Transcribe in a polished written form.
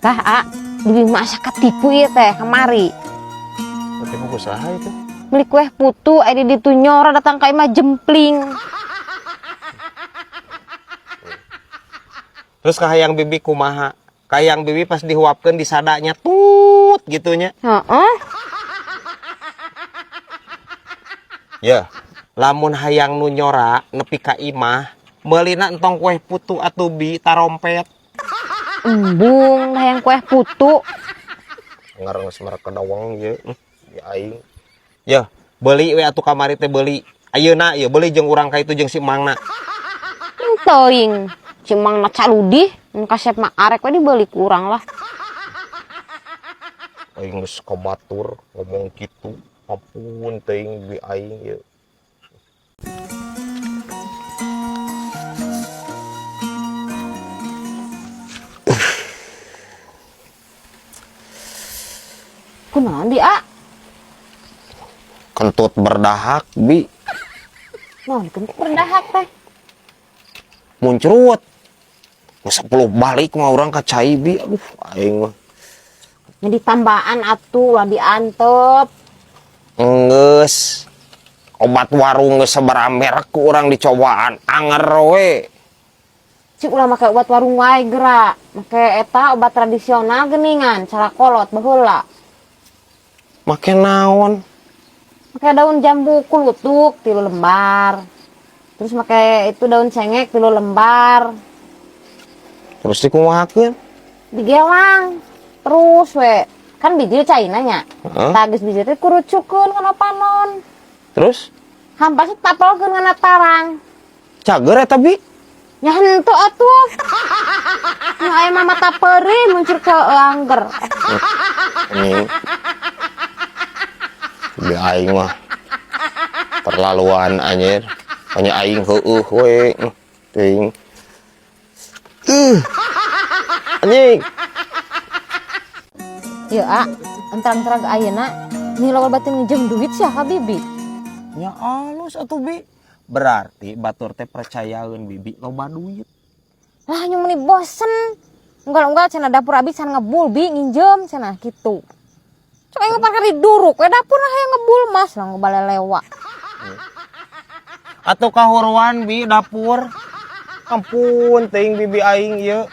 Tah, A, bibi mah asa katipu ieu teh kamari. Katipu ku saha itu? Beli kue putu, aya di ditu nyora datang ka imah jempling. Terus kahayang bibi kumaha? Kahayang bibi pas dihuapkeun disadanya tut gitunya. Heeh. Ya, lamun hayang nu nyora nepi ka imah, meulina entong kue putu atuh bi tarompet. Embung hayang kue putu. Ngarang geus merek kedawang ieu. Ya aing. Ya, beuli we atuh kamari teh beuli. Ayeuna ieu beuli jeung urang ka itu jeung si Mangna. Teuing. Si Mangna caludih, mun kasep mah arek we dibeli kurang lah. Aing geus ka batur ngomong kitu. Ampun teuing bi aing ieu. Kunaon di, A? Kentut berdahak, bi. Naon kentut berdahak teh? Muncrut. Geus 10 balik mah urang ka cai bi. Aduh, aing mah. Jadi tambaan atuh ulah diantep. Enggeus. Obat warung geus sabaraha merek ku urang dicobaan anger we. Cik ulah make obat warung wae geura. Make eta obat tradisional geuningan, cara kolot baheula. Make naon? Make daun jambu kulutuk 3 lembar. Terus make itu daun cengek 3 lembar. Terus dikumahakeun? Digelang terus we. Kan biji caina nya. Heeh. Tah geus biji teh kurucukeun kana panon. Terus? Hampasna tapelkeun kana tarang. Cager eta bi? Nya henteu atuh. Nu aya mah mata peurih muncul ke angger. Anjing. Bi aing mah terlaluan anjir. Hanya aing heueuh we. Teuing. Anjing. Ieu A, entrang-entrang ayeuna ni lawan batin ngejem duit sia ka bibi. Nya alus atuh bi. Berarti batur teh percayaeun bibi loba duit. Lah nyu meuni bosen. Unggal-unggal cenah dapur abi can ngebul bi nginjem cenah kitu. Cok aing mah parkir diduruk we dapur lah hayang ngebul mas lah ngebalelewa. Atuh kahuruan bi dapur. Ampun teuing bibi aing ieu.